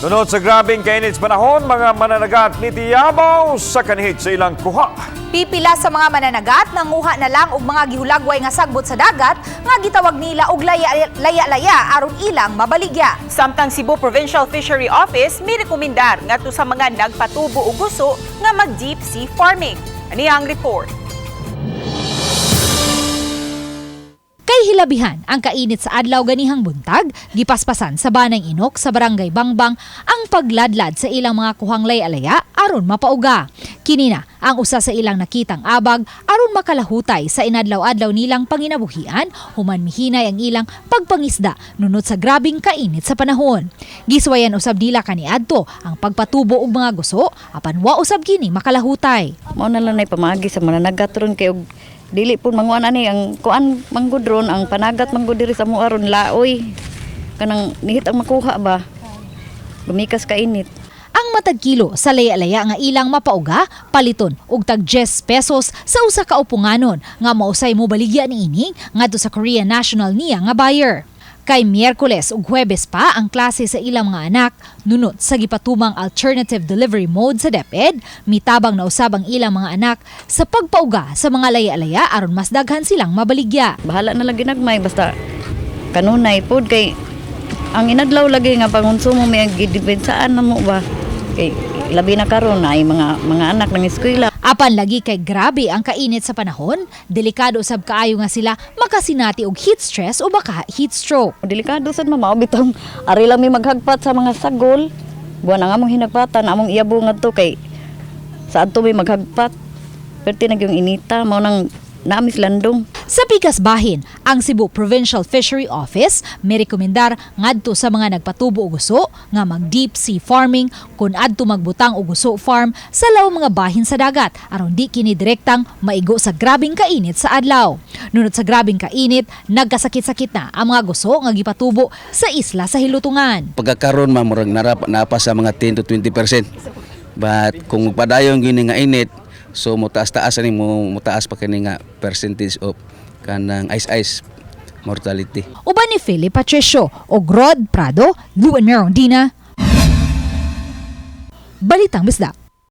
Nunot sa grabeng kainit sa panahon, mga mananagat nitiyabaw sa kanhit sa ilang kuha. Pipila sa mga mananagat nanguha na lang og mga gihulagway nga sagbot sa dagat nga gitawag nila og laya-laya aron ilang mabaligya. Samtang Cebu Provincial Fishery Office may rekomendar ngadto sa mga nagpatubo og guso nga mag deep sea farming. Ani ang report. Kay hilabihan ang kainit sa adlaw ganihang buntag, gipaspasan sa Banang Inok sa Barangay Bangbang ang pagladlad sa ilang mga kuhang laya-laya aron mapauga. Kini na ang usa sa ilang nakitang abag aron makalahutay sa inadlaw-adlaw nilang panginabuhian human mihinay ang ilang pagpangisda nunot sa grabing kainit sa panahon. Giswayan usab nila kaniadto ang pagpatubo og mga guso apan wa usab kini makalahutay. Mao na lang nay pamaagi sa mananagat ron kay og dili pud manguan ani ang kuan manggod ron, ang panagat manggod diri sa mua ron laoy. Kanang nihit ang makuha ba. Gumikas ka init. Ang matag kilo sa laya-laya nga ilang mapauga, paliton og tag 10 pesos sa usa ka upunganon nga mausay mo baligya niini ngadto sa Korea National niya nga buyer. Kay Miyerkules ug Huwebes pa ang klase sa ilang mga anak, nunot sa gipatumang alternative delivery mode sa DepEd, mitabang na usab ang ilang mga anak sa pagpauga sa mga laya-laya aron mas daghan silang mabaligya. Bahala na lang ginagmay basta kanunay pod kay ang inadlaw lagi nga pangonsumo may gidipensaan na mo ba. Kay labi na karon ay mga anak ng eskwela. Apan lagi kay grabe ang kainit sa panahon, delikado usab kaayo nga sila makasinati og heat stress o baka heat stroke. Delikado sad, mao bitong ari lang mi maghagpat sa mga sagol. Buwan ang among hinagpatan, among iyabo ngadto kay sa adto mi maghagpat. Perti na gyung inita mao nang naamis landong. Sa pikas bahin, ang Cebu Provincial Fishery Office may rekomendar ngadto sa mga nagpatubo og guso nga mag deep sea farming kun adto magbutang og guso farm sa law mga bahin sa dagat aron di kini direktang maigo sa grabing kainit sa adlaw. Nunot sa grabing kainit, nagkasakit-sakit na ang mga guso nga gipatubo sa isla sa Hilutungan. Pagkakaroon, ma'am, murag narap napa sa mga 10 to 20%. But kung padayon gini nga init, so motaas-taas ani mo, motaas pa kini nga percentage of kanang ice ice mortality. Uban ni Philip Patricio o Rod Prado, Luan Merondina. Balitang Bisdak.